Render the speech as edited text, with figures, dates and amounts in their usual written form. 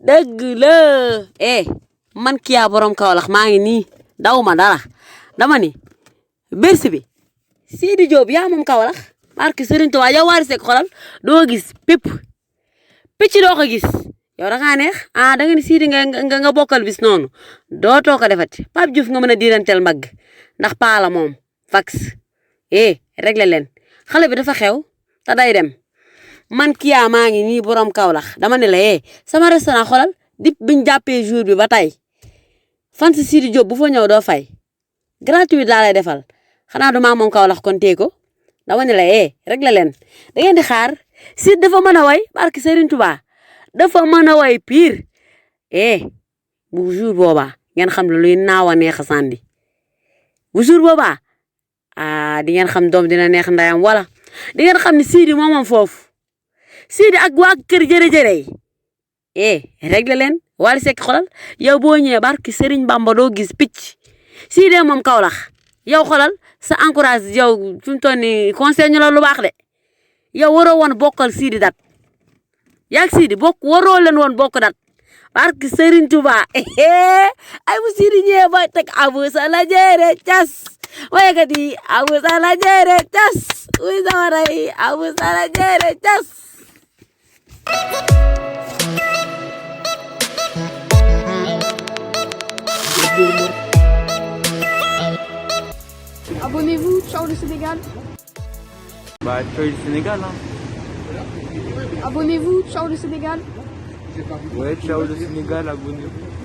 dëgg la man Kya borom Kaolack maa ngi nii daw ma dara dama ni Bercy bi Sidi Diop yaa moom Kaolack barke Serigne Touba yow Wally Seck xolal doo gis picc doo ko gis yow da ngaa neex da nga ni Sidi nga bokkal bis noonu dootoo ko defati Pape Diouf nga mën a diiranteel mbagg ndax paala moom fax réglé leen xale bi dafa xew te day dem man Kya maa ngi nii borom Kaolack dama ne la sama restaurant xolal dip biñ jàppee jour bi ba tey fan si Sidi Diop bu fa ñëw doo fay gratuit laa lay defal xanaa du maa moom Kaolack kon tee ko dama ne la réglé leen da ngeen di xaar Sidi dafa mën a way barke Serigne Touba dafa mën a way pire bu jour boobaa ngeen xam ne luy naaw a neex a sànni bu jour boobaa di ngeen xam doom dina neex ndayam wala di ngeen xam ne Sidi moomam foofu Sidi ak waa kër jërëjërë yi réglé leen Wally Seck xolal yow boo ñëwee barki Serigne Bamba doo gis picc Sidi moom Kaolack yow xolal sa encourage yow fi mu toll nii conseil ñu la lu baax de yow waroo woon bokkal Sidi dat yaag Sidi waroo leen woon bokk dat barki Serigne Touba ay bu Sidi ñëwee ba teg abu sa la jere cas waykat yi abu sa la jere cas uy sama rey abu sa la jere cas Abonnez-vous, ciao le Sénégal. Bah, ciao le Sénégal, hein. Abonnez-vous, ciao le Sénégal. Ouais, ciao le Sénégal, abonnez-vous.